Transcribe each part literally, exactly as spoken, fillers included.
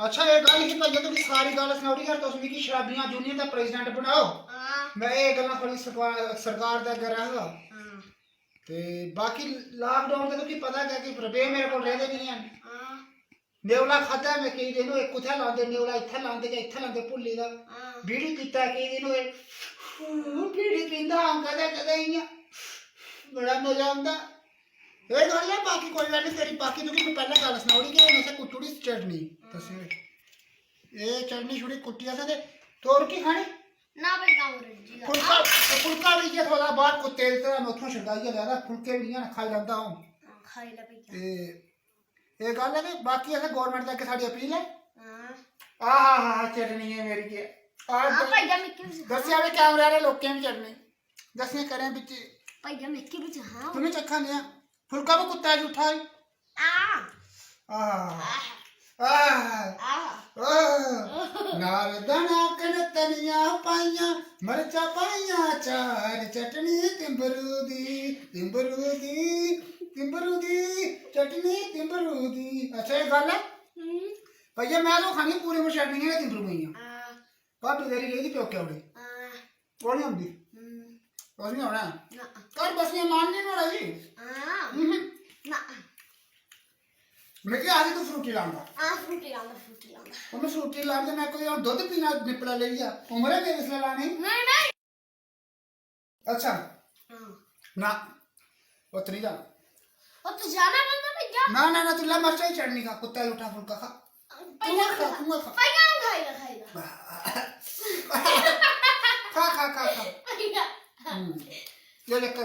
अच्छा, एह् गल्ल ही भैया, तुगी सारी गल्ल सनाई ओड़ी। यार, तुस मिगी शराबियां यूनियन दा प्रेसिडेंट बनाओ। हां मैं एह् गल्लां थुआढ़ी सरकार, सरकार दे अग्गें रखगा। हां ते बाकी लाकडाउन ते तुगी पता गै कि रपेऽ मेरे कोल रेह्दे निं हैन। हां नेवला खाद्धा में केईं दिन होए, कुत्थै लांदे नेवला, इत्थै लांदे जां इत्थै लांदे, भुल्ली दा। हां बीड़ी पीता केईं दिन होए, हूं, बीड़ी पींदा हा कदें कदें इ'यां, बड़ा मजा औंदा। एह् गल्ल ऐ, बाकी कोई गल्ल निं, तेरी बाकी तुगी में पैह्लें गल्ल सनाई ओड़ी कि हून असें कुट्टी ओड़ी चटनी। दस्सेओ, एह् चटनी छुड़ी कुट्टी असें ते तोर की खानी? ना भाई, गाँव रज्जी दा। फुलका, फुलका बी इ'यै थोह्ड़ा बाहर कुत्ते दी तरह में उत्थुआं छंडाइयै लेआ दा, फुलके बी इ'यां खाई लैंदा अ'ऊं। हां, खाई लै भैया। ते एह् गल्ल ऐ ते बाकी असें गौरमेंट दे अग्गें साढ़ी अपील ऐ। हां आहा हा हा, चटनी ऐ मेरी के। आ हां द- भैया, मिक्की भी सिखा। दस्सेआ में कैमरे आह्ले लोकें बी चटनी। दस्सेआ करें बिच। भैया, मिक्की भी सिखा। तुम्हें चक्खा नेहा। फुलका भी कुत्ता झूठा है। आ आह। आह। आ आह। नारदाना कन तनिया पाइयां, मरचा पाइयां चार, चटनी तिंबरू दी, तिंबरू दी, तिंबरू दी, चटनी तिंबरू दी। अच्छा, ये गल्ल है? हम्म भैया, मैं तो खानी पूरी मरचा चटनी है तिंबरू पाइयां। आ भाभी तेरी गेई दी प्योके उड़ी। आ ओह् नहीं आंदी। हम्म ओह् नहीं होना। ना घर बसने मान नहीं होना जी। आ हम्म। ना मिगी आखदी तू फ्रूटी लांदा। आ फ्रूटी लांदा, फ्रूटी लांदा। ਉਹਨੂੰ ਫਰੂਟੀ ਲਾਉਂਦੇ ਮੈਂ ਕੋਈ ਹੁਣ ਦੁੱਧ ਪੀਣਾ, ਨਿਪਲਾ ਲਈਆ। ਉਮਰ ਹੈ ਮੇਰੀ ਇਸ ਲਾਣੇ। नहीं नहीं। अच्छा। हां ना। उतरी जा। और तू जाना बंद भैया। ना ना ना, तू ला मरचा ही चटनी खा, कुत्ता ही उठा फुलका खा। भैया तू खा, तू खा। भैया खाएगा, खाएगा। खा खा खा खा। भैया। हम्म। ये देख।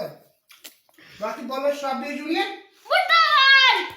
बाकी बोलो, शराबी यूनियन। मुर्दाबाद।